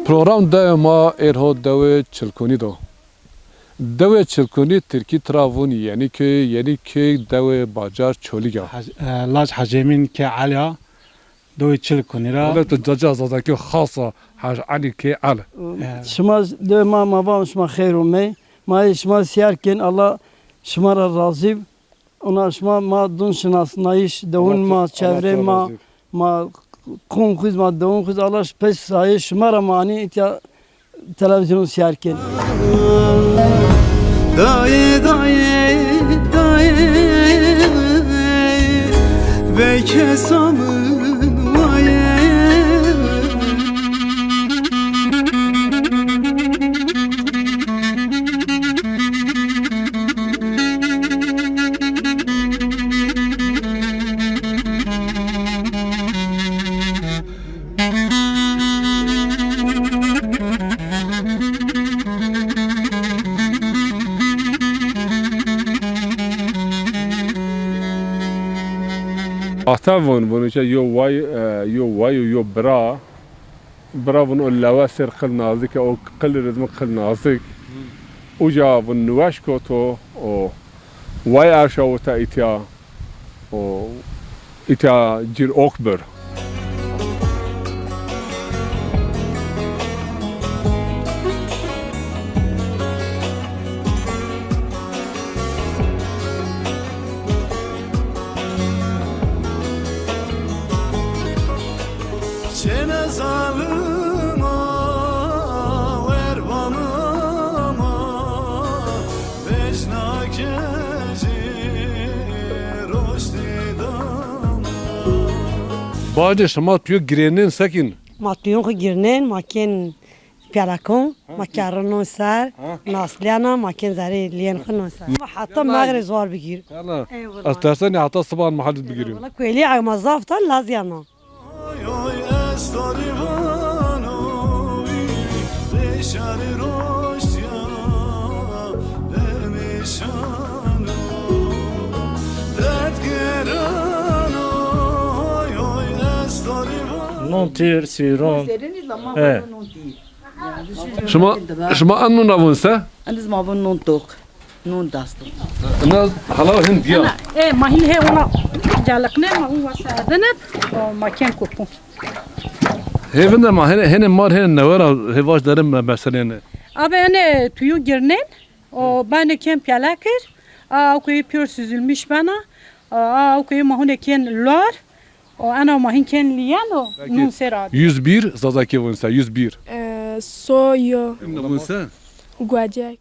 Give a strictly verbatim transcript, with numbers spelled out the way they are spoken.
Program dewê ma êrho dewê Çilkunî do. Dewê Çilkunî tirkî tira vûn Yeniköy, Yeniköy dewê bacar Çolîg a. Hac-, e, Lac Hacî Emîn kê Elî ya, dewê Çilkunî ra. Wele tu caca Zazakî xas a, Hac Elî kê El. E. Şima dewê ma, ma van şima xeyr omey. Ma ê şima sîyer kên, Allah şima ra razî. Ona şima ma dun şinasnayîş, dewun ma, çevrê ma, ma qom xwîz, ma dewun xwîz, Allah pey sayê şima ra ma anî îtya televîzyon sîyer kên. Dayê, dayê, dayê, bê kesa min wayê. Ata von, von işte yo way, e, yo way û yo bira. Bira vun o lewe ser qil nazik, o qil rizmi qil nazik. Uca vun nuweş koto, o way erşa wita itya, o itya cir ok bir. Çêne zalima, werbanima, vecna kejî, roştî dama. Bacê şima tuyo girênên sekîn? Ma tuyon xwu girnên, ma kên pîyalakon, ma kerrinon ser, naslîyana, ma kên zerê lîyên xwu non ser. Ma heta mexrê zor bigîr. Yala. Eyvallah. Ez tersenî heta siban ma halit bigîrîm. Wala kuelî ew ma zaf tan lazîyana. Oy, oy, ez tarî vano, vî, rêşarî roştîya, perêşan o, derdgêran o, oy, oy, ez tarî vano. Non tîr, sîron. He. Şima, şima en nuna vun se? Endiz ma vun non tok. Nun dast o. Na hala hin diya. Ana, e, ma hin hê ona caliqne, ma hun wasa edene, o, ma ken kupun. Hê vinde ma hene, hene mar hene newera hê vaş derin me-, meselene. Abi ene tuyu girnen, o bane ken piyala kir, a, o kuyu pür süzülmüş bana, a, o kuyu ma hune ken luar, o ana ma hin ken liyan o, nun ser abi. Yüz bir, Zazakî vun se, yüz bir. E, soyo. Im vun se? Guacek.